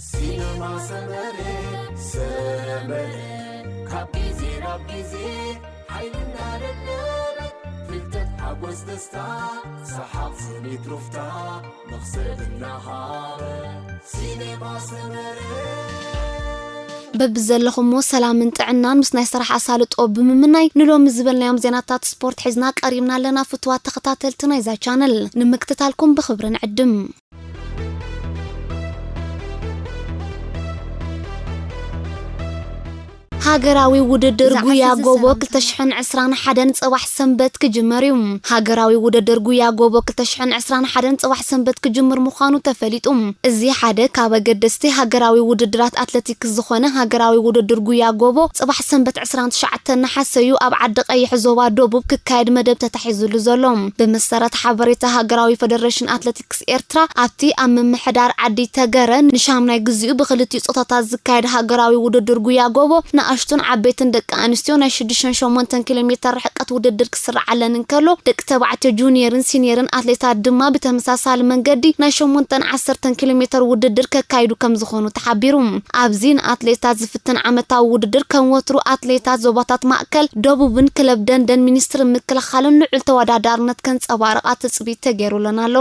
ሲነማ ሰመረ ሰመረ ካብ ግዜ ናብ ግዜ ሓይልና ደደበ ፍልጠት ሓጎስ ደስታ ሰሓቕ ስኒት ሩፍታ መኽሰብ እናሃበ ሲነማ ሰመረ በብዘለኹሞ ሰላምን ጥዕናን ምስ ናይ ስራሕ ኣሳልጦ ብምምናይ ንሎሚ ዝበልናዮም ዜናታት ስፖርት ሒዝና ቀሪብና ኣለና። ፍትዋት ተኸታተልቲ ናይዛ ቻነል ንምክትታልኩም ብኽብሪ ንዕድም። ሃገራዊ ውድድር ጉያ ጎቦ ክልተ ሽሕን ዕስራን ሓደን ጽባሕ ሰንበት ክጅመር እዩ። ሃገራዊ ውድድር ጉያ ጎቦ ክልተ ሽሕን ዕስራን ሓደን ጽባሕ ሰንበት ክጅምር ምዃኑ ተፈሊጡ። እዚ ሓደ ካብ ኣገደስቲ ሃገራዊ ውድድራት ኣትለቲክስ ዝኾነ ሃገራዊ ውድድር ጉያ ጎቦ ጽባሕ ሰንበት ዕስራን ትሽዓተን ነሓሰ እዩ ኣብ ዓዲ ቀይሕ ዞባ ደቡብ ክካየድ መደብ ተታሒዙሉ ዘሎ። ብመሰረት ሓበሬታ ሃገራዊ ፈደረሽን ኣትለቲክስ ኤርትራ ኣብቲ ኣብ ምምሕዳር ዓዲ ተገረ ንሻምናይ ግዚኡ ብክልቲኡ ጾታታት ዝካየድ ሃገራዊ ውድድር ጉያ ጎቦ ንኣሽቱን ዓበይትን ደቂ ኣንስትዮ ናይ ሽዱሽተን ሸሞንተን ኪሎ ሜተር ርሕቀት ውድድር ክስርዓለን እንከሎ ደቂ ተባዕትዮ ጁኒየርን ሲኒየርን ኣትሌታት ድማ ብተመሳሳሊ መንገዲ ናይ ሸሞንተን ዓሰርተን ኪሎ ሜተር ውድድር ከካይዱ ከም ዝኾኑ ተሓቢሩ። ኣብዚ ንኣትሌታት ዝፍትን ዓመታዊ ውድድር ከም ወትሩ ኣትሌታት ዞባታት ማእከል ደቡብን ክለብ ደንደን ሚኒስትሪ ምክልኻልን ልዑል ተወዳዳርነት ከንጸባርቓ ትጽቢት ተገይሩለን ኣሎ።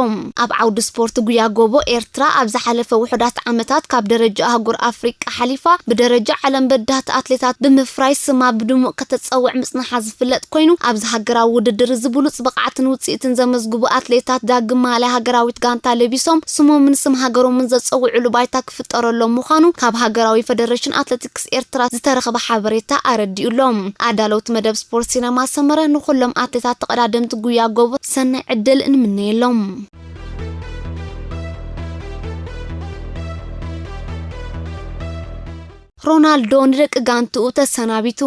ኣብ ዓውዲ ስፖርት ጉያ ጎቦ ኤርትራ ኣብ ዝሓለፈ ውሑዳት ዓመታት ካብ ደረጃ ኣህጉር ኣፍሪቃ ሓሊፋ ብደረጃ ዓለም በዳህቲ ኣትሌታት ብምፍራይ ስማ ብድሙቕ ከተጸውዕ ምጽንሓ ዝፍለጥ ኮይኑ ኣብዚ ሃገራዊ ውድድር እዚ ብሉጽ ብቕዓትን ውጽኢትን ዘመዝግቡ ኣትሌታት ዳግም ማልያ ሃገራዊት ጋንታ ለቢሶም ስሞምን ስም ሃገሮምን ዘጸውዕሉ ባይታ ክፍጠረሎም ምዃኑ ካብ ሃገራዊ ፈደረሽን ኣትለቲክስ ኤርትራ ዝተረኸበ ሓበሬታ ኣረዲኡ ኣሎ። ኣዳለውቲ መደብ ስፖርት ሲነማ ሰመረ ንኹሎም ኣትሌታት ተቐዳደምቲ ጉያ ጎቦ ሰናይ ዕድል ንምነየሎም። ሮናልዶ ንደቂ ጋንትኡ ተሰናቢቱ።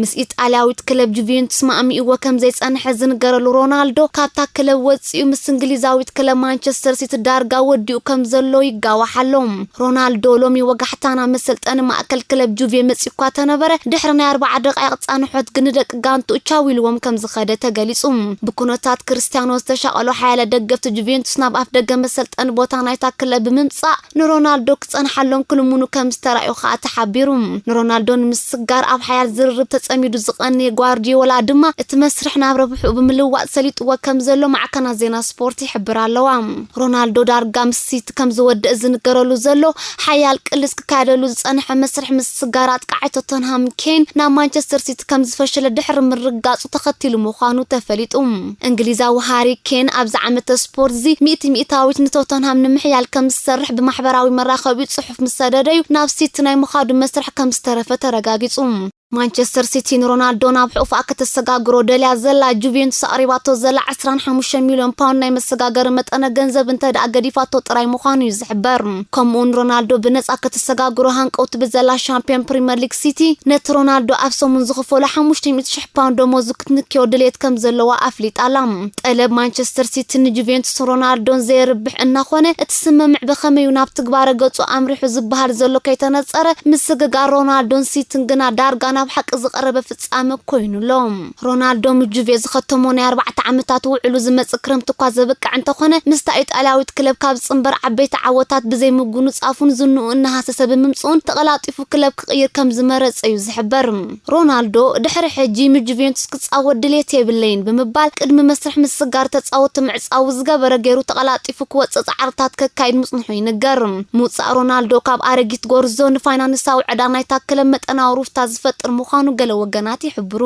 ምስ ኢጣልያዊት ክለብ ጁቬንቱስ ማእሚእዎ ከም ዘይጸንሐ ዝንገረሉ ሮናልዶ ካብታ ክለብ ወጺኡ ምስ እንግሊዛዊት ክለብ ማንቸስተር ሲቲ ዳርጋ ወዲኡ ከም ዘሎ ይጋዋሕ ኣሎ። ሮናልዶ ሎሚ ወጋሕታ ናብ መሰልጠኒ ማእከል ክለብ ጁቬ መጺኡ እኳ ተነበረ ድሕሪ ናይ ኣርባዓ ደቃይቕ ጻንሖት ግን ንደቂ ጋንትኡ ቻው ኢልዎም ከም ዝኸደ ተገሊጹ። ብኩነታት ክርስትያኖ ዝተሻቐሉ ሓያለ ደገፍቲ ጁቬንቱስ ናብ ኣፍ ደገ መሰልጠኒ ቦታ ናይታ ክለብ ብምምጻእ ንሮናልዶ ክጸንሓሎም ክልምኑ ከም ዝተራእዩ ከኣ ተሓቢሩ። ንሮናልዶ ንምስጋር ኣብ ሓያል ዝርርብ ተጸሚዱ ዝቐነየ ጓርዲዮላ ድማ እቲ መስርሕ ናብ ረብሕኡ ብምልዋጥ ሰሊጥዎ ከም ዘሎ ማዕከናት ዜና ስፖርት ይሕብራ ኣለዋ። ሮናልዶ ዳርጋ ምስ ሲቲ ከም ዝወድእ ዝንገረሉ ዘሎ ሓያል ቅልስ ክካየደሉ ዝጸንሐ መስርሕ ምስጋር ኣጥቃዓይ ቶተንሃም ኬን ናብ ማንቸስተር ሲቲ ከም ዝፈሸለ ድሕሪ ምርጋጹ ተኸቲሉ ምዃኑ ተፈሊጡ። እንግሊዛዊ ሃሪ ኬን ኣብዚ ዓመተ ስፖርት እዚ ሚእቲ ሚእታዊት ንቶተንሃም ንምሕያል ከም ዝሰርሕ ብማሕበራዊ መራኸቢ ጽሑፍ ምስ ሰደደዩ ናብ ሲቲ ናይ ምኻዱ መስርሕ ከም ዝተረፈ ተረጋጊጹ። ማንቸስተር ሲቲ ንሮናልዶ ናብ ሕቑፋ ከተሰጋግሮ ደልያ ዘላ ጁቬንቱስ ኣቕሪባቶ ዘላ ዕስራን ሓሙሽተ ሚልዮን ፓውንድ ናይ መሰጋገሪ መጠነ ገንዘብ እንተ ደኣ ገዲፋቶ ጥራይ ምዃኑ እዩ ዝሕበር። ከምኡ እውን ሮናልዶ ብነጻ ከተሰጋግሮ ሃንቀውቲ ብዘላ ሻምፒዮን ፕሪምየር ሊግ ሲቲ ነቲ ሮናልዶ ኣብ ሰሙን ዝኽፈሎ ሓሙሽተ ሚእቲ ሽሕ ፓውንድ ደሞዙ ክትንክዮ ድልየት ከም ዘለዋ ኣፍሊጣ ኣላ። ጠለብ ማንቸስተር ሲቲ ንጁቬንቱስ ሮናልዶን ዘየርብሕ እናኾነ እቲ ስምምዕ ብኸመይ እዩ ናብ ትግባረ ገጹ ኣምሪሑ ዝበሃል ዘሎ ከይተነጸረ ምስግጋር ሮናልዶን ሲቲን ግና ዳርጋ ናብ ሓቂ ዝቐረበ ፍጻመ ኮይኑሎ። ሮናልዶ ምስ ጁቬ ዝኸተሞ ናይ ኣርባዕተ ዓመታት ውዕሉ ዝመጽእ ክረምቲ እኳ ዘብቅዕ እንተኾነ ምስታ ኢጣልያዊት ክለብ ካብ ዝጽንበር ዓበይቲ ዓወታት ብዘይምጉንጻፉን ዝንኡ እናሃሰሰ ብምምጽኡን ተቐላጢፉ ክለብ ክቕይር ከም ዝመረጸ እዩ ዝሕበር። ሮናልዶ ድሕሪ ሕጂ ምስ ጁቬንቱስ ክጻወት ድሌት የብለይን ብምባል ቅድሚ መስርሕ ምስጋር ተጻወቲ ምዕጻዉ ዝገበረ ገይሩ ተቐላጢፉ ክወጽእ ጻዕርታት ከካይድ ምጽንሑ ይንገር። ምውጻእ ሮናልዶ ካብ ኣረጊት ጎርዞ ንፋይናንሳዊ ዕዳ ናይታ ክለብ መጠናዊ ሩፍታ ዝፈጥር ምዃኑ ገለ ወገናት ይሕብሩ።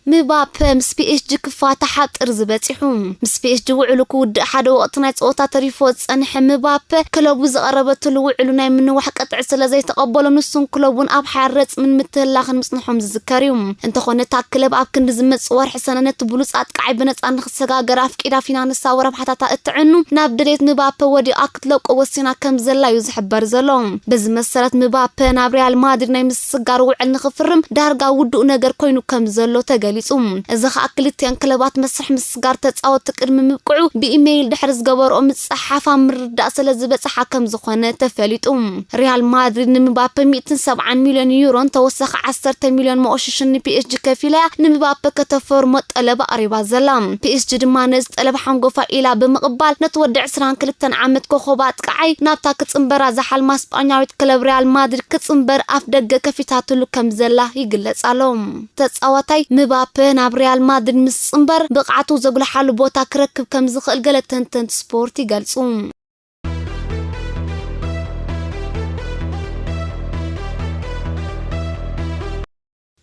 ምባፐ ምስ ፒኤስጂ ክፋታሕ ኣብ ጥርዚ በጺሑ። ምስ ፒኤስጂ ውዕሉ ክውድእ ሓደ ወቕቲ ናይ ጸወታ ተሪፍዎ ዝጸንሐ ምባፐ ክለቡ ዝቐረበትሉ ውዕሉ ናይ ምንዋሕ ቅጥዒ ስለ ዘይተቐበሎ ንሱን ክለቡን ኣብ ሓያል ረጽምን ምትህልላኽን ምጽንሖም ዝዝከር እዩ። እንተኾነ እታ ክለብ ኣብ ክንዲ ዝመጽእ ወርሒ ሰነ ነቲ ብሉጽ ኣጥቃዓይ ብነጻ ንኽሰጋገር ኣፍቂዳ ፊናንሳዊ ረብሓታታ እትዕኑ ናብ ድሌት ምባፐ ወዲቓ ክትለቆ ወሲና ከም ዘላ እዩ ዝሕበር ዘሎ። በዚ መሰረት ምባፐ ናብ ሪያል ማድሪድ ናይ ምስጋር ውዕል ንኽፍርም ዳርጋ ውዱእ ነገር ኮይኑ ከም ዘሎ ተገሊጹ። ተረጋጊጹ። እዚ ኸኣ ክልቲኣን ክለባት መስርሕ ምስጋር ተጻወትቲ ቅድሚ ምብቅዑ ብኢሜይል ድሕሪ ዝገበርኦ ምጽሓፋ ምርዳእ ስለ ዝበጽሓ ከም ዝኾነ ተፈሊጡ። ሪያል ማድሪድ ንምባፔ ሚእትን ሰብዓን ሚልዮን ዩሮን ተወሳኺ ዓሰርተ ሚልዮን መኦሽሽን ንፒኤስጂ ከፊላያ ንምባፔ ከተፈርሞ ጠለብ ኣቕሪባ ዘላ። ፒኤስጂ ድማ ነዚ ጠለብ ሓንጎፋ ኢላ ብምቕባል ነቲ ወዲ ዕስራን ክልተን ዓመት ኮኸብ ኣጥቃዓይ ናብታ ክጽንበራ ዝሓልማ ስጳኛዊት ክለብ ሪያል ማድሪድ ክጽንበር ኣፍ ደገ ከፊታትሉ ከም ዘላ ይግለጽ ኣሎ። ተጻዋታይ ምባፔ ናብ ሪያል ማድሪድ ምስ ጽንበር ብቕዓቱ ዘጉልሓሉ ቦታ ክረክብ ከም ዝኽእል ገለ ተንተንቲ ስፖርት ይገልጹ።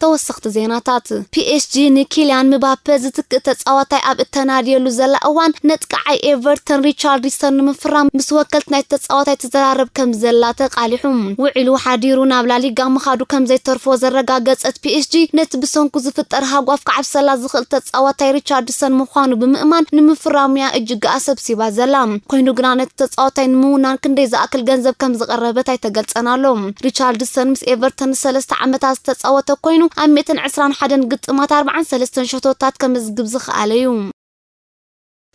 ተወሰኽቲ ዜናታት። ፒኤስጂ ንኪልያን ምባፔ ዝትክእ ተጻዋታይ ኣብ እተናድየሉ ዘላ እዋን፣ ነጥቃዓይ ኤቨርተን ሪቻርድሰን ንምፍራም ምስ ወከልቲ ናይቲ ተጻዋታይ ትዘራረብ ከም ዘላ ተቃሊሑ። ውዕሉ ሓዲሩ ናብ ላሊጋ ምኻዱ ከም ዘይተርፎ ዘረጋገጸት ፒኤስጂ፣ ነቲ ብሰንኩ ዝፍጠር ሃጓፍ ክዓብሰላ ዝኽእል ተጻዋታይ ሪቻርድሰን ምዃኑ ብምእማን ንምፍራሙያ እጅግኣ ሰብሲባ ዘላ። ኮይኑ ግና ነቲ ተጻዋታይ ንምውናን ክንደይ ዝኣክል ገንዘብ ከም ዝቐረበት ኣይተገልጸን ኣሎ። ሪቻርድሰን ምስ ኤቨርተን ንሰለስተ ዓመታት ዝተጻወተ ኮይኑ፣ ኣብ ሚእትን ዕስራን ሓደን ግጥማት ኣርባዓን ሰለስተን ሸቶታት ከመዝግብ ዝኸኣለ እዩ።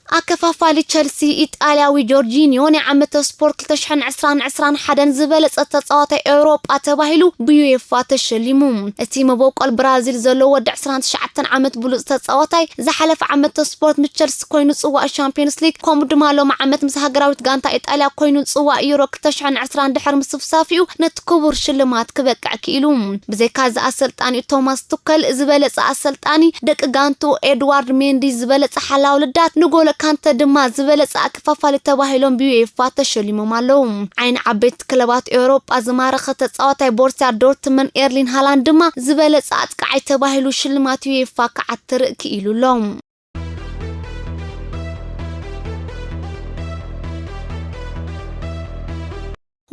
ኣከፋፋሊ ቸልሲ ኢጣልያዊ ጆርጂኒዮ ናይ ዓመተ ስፖርት ክልተ ሽሕን ዕስራን ዕስራን ሓደን ዝበለጸ ተጻዋታይ ኤውሮጳ ተባሂሉ ብዩኤፋ ተሸሊሙ። እቲ መበቆል ብራዚል ዘሎ ወዲ ዕስራን ትሽዓተን ዓመት ብሉጽ ተጻዋታይ ዝሓለፈ ዓመተ ስፖርት ምስ ቸልሲ ኮይኑ ጽዋእ ሻምፒዮንስ ሊግ ከምኡ ድማ ሎም ዓመት ምስ ሃገራዊት ጋንታ ኢጣልያ ኮይኑ ጽዋእ ዩሮ ክልተ ሽሕን ዕስራን ድሕሪ ምስፍሳፊኡ ነቲ ክቡር ሽልማት ክበቅዕ ክኢሉ። ብዘይካ እዚ ኣሰልጣኒ ቶማስ ቱከል ዝበለጸ ኣሰልጣኒ፣ ደቂ ጋንቱ ኤድዋርድ ሜንዲ ዝበለጸ ሓላው ልዳት፣ ንጎሎ ካንተ ድማ ዝበለጸ ኣከፋፋሊ ተባሂሎም ብዩኤፋ ተሸሊሞም ኣለዉ። ዓይኒ ዓበይቲ ክለባት ኤውሮጳ ዝማረኸ ተጻዋታይ ቦርሲያ ዶርትመን ኤርሊን ሃላንድ ድማ ዝበለጸ ኣጥቃዓይ ተባሂሉ ሽልማት ዩኤፋ ክዓትር ክኢሉ ኣሎ።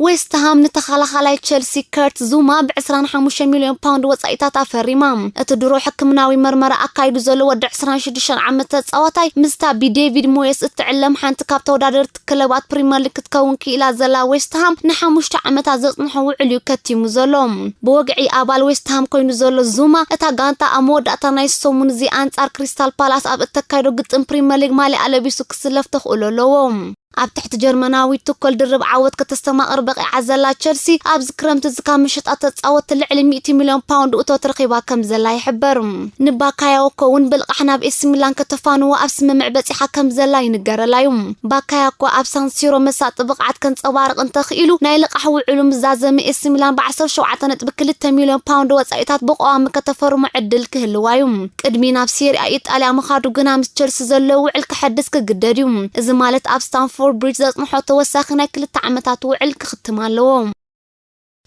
ዌስትሃም ንተኸላኻላይ ቸልሲ ከርት ዙማ ብ ዕስራን ሓሙሽተ ሚልዮን ፓውንድ ወጻኢታት ኣፈሪማ። እቲ ድሮ ሕክምናዊ መርመራ ኣካይዱ ዘሎ ወዲ ዕስራን ሽዱሽተን ዓመት ተጻዋታይ ምስታ ብዴቪድ ሞየስ እትዕለም ሓንቲ ካብ ተወዳደርቲ ክለባት ፕሪምየር ሊግ ክትከውን ክኢላ ዘላ ዌስትሃም ንሓሙሽተ ዓመታት ዘጽንሖ ውዕል እዩ ከቲሙ ዘሎ። ብወግዒ ኣባል ዌስትሃም ኮይኑ ዘሎ ዙማ፣ እታ ጋንታ ኣብ መወዳእታ ናይ ሰሙን እዚ ኣንጻር ክሪስታል ፓላስ ኣብ እተካይዶ ግጥም ፕሪምየር ሊግ ማልያ ኣለቢሱ ክስለፍ ተኽእሎ ኣለዎ። ኣብ ትሕቲ ጀርመናዊ ቱኮል ድርብ ዓወት ከተስተማቕር በቒዓ ዘላ ቸልሲ፣ ኣብዚ ክረምቲ እዚ ካብ መሸጣ ተጻወትቲ ልዕሊ ሚእቲ ሚልዮን ፓውንድ እቶት ረኺባ ከም ዘላ ይሕበር። ንባካያኮ እውን ብልቓሕ ናብ ኤሲ ሚላን ከተፋንዎ ኣብ ስምምዕ በጺሓ ከም ዘላ ይንገረላ እዩ። ባካያኮ ኣብ ሳንሲሮ መሳጢ ብቕዓት ከንጸባርቕ እንተኽኢሉ፣ ናይ ልቓሕ ውዕሉ ምስ ዛዘመ ኤሲ ሚላን ብ ዓሰርተ ሸውዓተ ነጥቢ ክልተ ሚልዮን ፓውንድ ወጻኢታት ብቐዋሚ ከተፈርሞ ዕድል ክህልዋ እዩ። ቅድሚ ናብ ሴሪኣ ኢጣልያ ምኻዱ ግና ምስ ቸልሲ ዘሎ ውዕል ክሐድስ ክግደድ እዩ። እዚ ማለት ኣብ ስታንፎርድ ብሪጅ ዘጽንሖ ተወሳኺ ናይ ክልተ ዓመታት ውዕል ክኽትም ኣለዎ።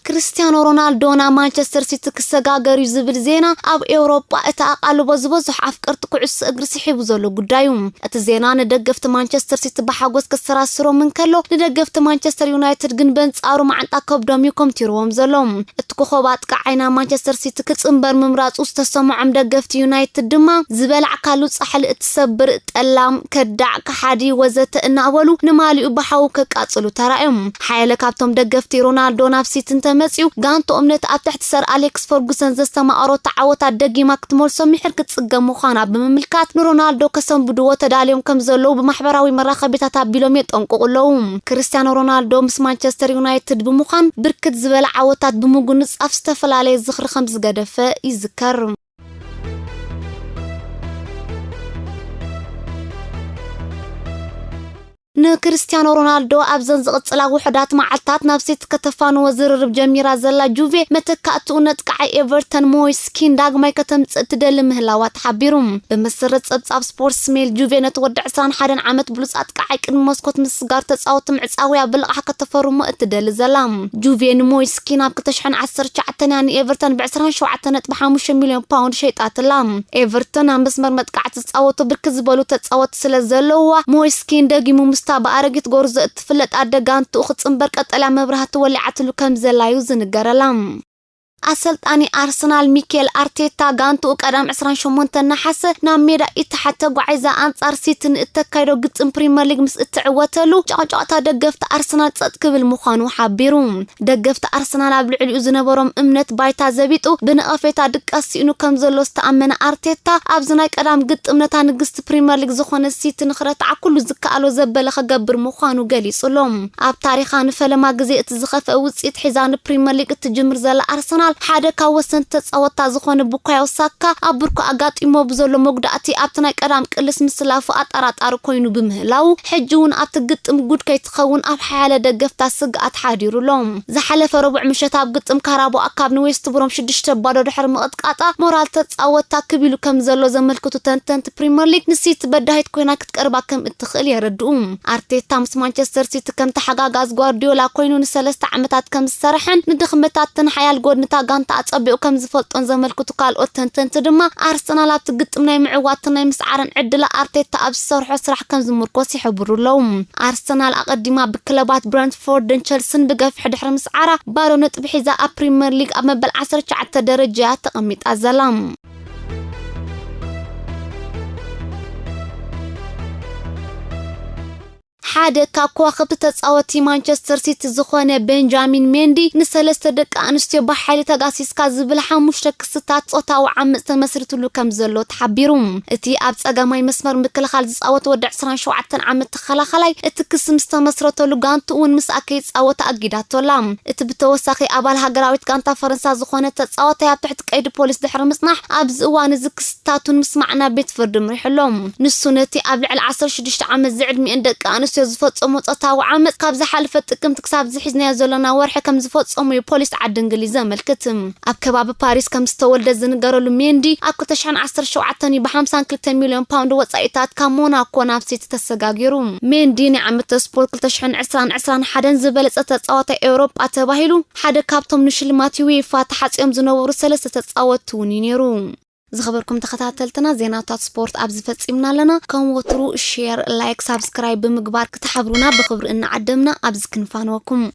ክርስቲያኖ ሮናልዶ ናብ ማንቸስተር ሲቲ ክሰጋገር እዩ ዝብል ዜና ኣብ ኤውሮጳ እቲ ኣቓልቦ ዝበዝሑ ኣፍቀርቲ ኩዕሶ እግሪ ስሒቡ ዘሎ ጉዳይ እዩ። እቲ ዜና ንደገፍቲ ማንቸስተር ሲቲ ብሓጎስ ከሰራስሮም እንከሎ፣ ንደገፍቲ ማንቸስተር ዩናይትድ ግን በንጻሩ ማዕንጣ ከብዶም እዩ ኮምቲርዎም ዘሎ። እቲ ኮኸብ ኣጥቃዓይ ናብ ማንቸስተር ሲቲ ክጽንበር ምምራጹ ዝተሰምዖም ደገፍቲ ዩናይትድ ድማ፣ "ዝበላዕካሉ ጻሕሊ እትሰብር ጠላም፣ ከዳዕ፣ ከሓዲ፣ ወዘተ" እናበሉ ንማሊኡ ብሓዊ ከቃጽሉ ተራእዮም። ሓያለ ካብቶም ደገፍቲ ሮናልዶ ናብ ሲቲ እንተመጽዩ፣ ጋንትኦም ነቲ ኣብ ትሕቲ ሰር ኣሌክስ ፈርጉሰን ዘስተማቐሮ ተዓወታት ደጊማ ክትመልሶ ምሒር ክትጽገም ምዃና ብምምልካት፣ ንሮናልዶ ከሰንብድዎ ተዳልዮም ከም ዘለዉ ብማሕበራዊ መራኸቢታት ኣቢሎም የጠንቅቑ ኣለዉ። ክርስቲያኖ ሮናልዶ ምስ ማንቸስተር ዩናይትድ ብምዃን ብርክት ዝበለ ዓወታት ብምጉንጻፍ ዝተፈላለየ ዝኽሪ ከም ዝገደፈ ይዝከር። ንክርስቲያኖ ሮናልዶ ኣብዘን ዝቕጽላ ውሑዳት መዓልታት ናብ ሲቲ ከተፋንዎ ዝርርብ ጀሚራ ዘላ ጁቬ፣ መተካእትኡ ነጥቃዓይ ኤቨርተን ሞይስ ኪን ዳግማይ ከተምጽእ ትደሊ ምህላዋ ተሓቢሩ። ብመሰረት ጸብጻብ ስፖርትስ ሜል፣ ጁቬ ነቲ ወዲ ዕስራን ሓደን ዓመት ብሉጽ ኣጥቃዓይ ቅድሚ መስኮት ምስጋር ተጻወትቲ ምዕጻውያ ብልቓሕ ከተፈርሞ እትደሊ ዘላ። ጁቬ ንሞይስ ኪን ኣብ ክልተ ሽሕን ዓሰርተ ትሽዓተን እያ ንኤቨርተን ብ ዕስራን ሸውዓተን ነጥቢ ሓሙሽተ ሚልዮን ፓውንድ ሸይጣትላ። ኤቨርተን ኣብ መስመር መጥቃዕቲ ዝጻወቱ ብርክት ዝበሉ ተጻወትቲ ስለ ዘለውዋ፣ ሞይስ ኪን ደጊሙ ምስታ ብኣረጊት ጎርዞ እትፍለጥ ኣደ ጋንትኡ ክትጽንበር ቀጠልያ መብራህቲ ወሊዓትሉ ከም ዘላ እዩ ዝንገረላ። ኣሰልጣኒ ኣርሰናል ሚኬል ኣርቴታ ጋንትኡ ቀዳም ዕስራን ሸሞንተን ነሓሰ ናብ ሜዳ ኢትሓድ ተጓዒዛ ኣንጻር ሲቲ ንእተካይዶ ግጥም ፕሪምየር ሊግ ምስ እትዕወተሉ ጫቕጫቕታ ደገፍቲ ኣርሰናል ጸጥ ክብል ምዃኑ ሓቢሩ። ደገፍቲ ኣርሰናል ኣብ ልዕሊኡ ዝነበሮም እምነት ባይታ ዘቢጡ ብነቐፌታ ድቃስ ስኢኑ ከም ዘሎ ዝተኣመነ ኣርቴታ፣ ኣብዚ ናይ ቀዳም ግጥም ነታ ንግስቲ ፕሪምየር ሊግ ዝኾነት ሲቲ ንኽረትዓ ኩሉ ዝከኣሎ ዘበለ ክገብር ምዃኑ ገሊጹ ኣሎ። ኣብ ታሪኻ ንፈለማ ግዜ እቲ ዝኸፍአ ውጽኢት ሒዛ ንፕሪምየር ሊግ እትጅምር ዘላ ኣርሰናል፣ ሓደ ካብ ወሰንቲ ተጻወትታ ዝኾነ ቡካዮ ሳካ ኣብ ብርኩ ኣጋጢሞ ብዘሎ መጉዳእቲ ኣብቲ ናይ ቀዳም ቅልስ ምስላፉ ኣጠራጣሪ ኮይኑ ብምህላው፣ ሕጂ እውን ኣብቲ ግጥም ጉድ ከይትኸውን ኣብ ሓያለ ደገፍታ ስግኣት ሓዲሩ ኣሎ። ዝሓለፈ ረቡዕ ምሸት ኣብ ግጥም ካራባኦ ካፕ ንዌስት ብሮም ሽዱሽተ ባዶ ድሕሪ ምቕጥቃጣ፣ ሞራል ተጻወትታ ክብ ኢሉ ከም ዘሎ ዘመልክቱ ተንተንቲ ፕሪምየር ሊግ፣ ንሲቲ በዳሂት ኮይና ክትቀርባ ከም እትኽእል የረድኡ። ኣርቴታ ምስ ማንቸስተር ሲቲ ከም ተሓጋጋዝ ጓርዲዮላ ኮይኑ ንሰለስተ ዓመታት ከም ዝሰርሐን ንድኽመታትን ሓያል ጎድንታ ጋንታ ኣጸቢቑ ከም ዝፈልጦን ዘመልክቱ ካልኦት ተንተንቲ ድማ፣ ኣርሰናል ኣብቲ ግጥም ናይ ምዕዋትን ናይ ምስዓርን ዕድላ ኣርቴታ ኣብ ዝሰርሖ ስራሕ ከም ዝምርኮስ ይሕብሩ ኣለዉ። ኣርሰናል ኣቐዲማ ብክለባት ብረንትፎርድን ቸልስን ብገፍሒ ድሕሪ ምስዓራ፣ ባዶ ነጥቢ ሒዛ ኣብ ፕሪምየር ሊግ ኣብ መበል ዓሰርተ ትሽዓተ ደረጃ እያ ተቐሚጣ ዘላ። ሓደ ካብ ከዋኽብቲ ተጻወቲ ማንቸስተር ሲቲ ዝኾነ ቤንጃሚን ሜንዲ፣ ንሰለስተ ደቂ ኣንስትዮ ብሓይሊ ተጋሲስካ ዝብል ሓሙሽተ ክስታት ጾታዊ ዓመጽ ተመስሪትሉ ከም ዘሎ ተሓቢሩ። እቲ ኣብ ጸጋማይ መስመር ምክልኻል ዝጻወት ወዲ ዕስራን ሸውዓተን ዓመት ተኸላኸላይ፣ እቲ ክሲ ምስ ተመስረተሉ ጋንቱ እውን ምስኣ ከይጻወት ኣጊዳቶ ኣላ። እቲ ብተወሳኺ ኣባል ሃገራዊት ጋንታ ፈረንሳ ዝኾነ ተጻዋታይ ኣብ ትሕቲ ቀይዲ ፖሊስ ድሕሪ ምጽናሕ፣ ኣብዚ እዋን እዚ ክስታቱ ንምስማዕ ናብ ቤት ፍርዲ ኣምሪሑ ኣሎ። ንሱ ነቲ ኣብ ልዕሊ ዓሰርተ ሽዱሽተ ዓመት ዝዕድሚኤን ደቂ ኣንስትዮ ዝፈጸሞ ጾታዊ ዓመጽ ካብ ዝሓለፈ ጥቅምቲ ክሳብ ዝሒዝናዮ ዘለና ወርሒ ከም ዝፈጸሞ እዩ ፖሊስ ዓዲ እንግሊዝ ዘመልክት። ኣብ ከባቢ ፓሪስ ከም ዝተወልደ ዝንገረሉ ሜንዲ፣ ኣብ ክልተ ሽሕን ዓሰርተ ሸውዓተን እዩ ብ ሓምሳን ክልተ ሚልዮን ፓውንድ ወጻኢታት ካብ ሞናኮ ናብ ሲቲ ተሰጋጊሩ። ሜንዲ ንዓመተ ስፖርት ክልተ ሽሕን ዕስራን ዕስራን ሓደን ዝበለጸ ተጻዋታይ ኤውሮጳ ተባሂሉ ሓደ ካብቶም ንሽልማት ዩኤፋ ተሓጽዮም ዝነበሩ ሰለስተ ተጻወትቲ እውን እዩ ነይሩ። ዝኸበርኩም ተኸታተልትና፣ ዜናታት ስፖርት ኣብዚ ፈጺምና ኣለና። ከም ወትሩ ሼር፣ ላይክ፣ ሳብስክራይብ ብምግባር ክትሓብሩና ብኽብሪ እናዓደምና ኣብዚ ክንፋነወኩም።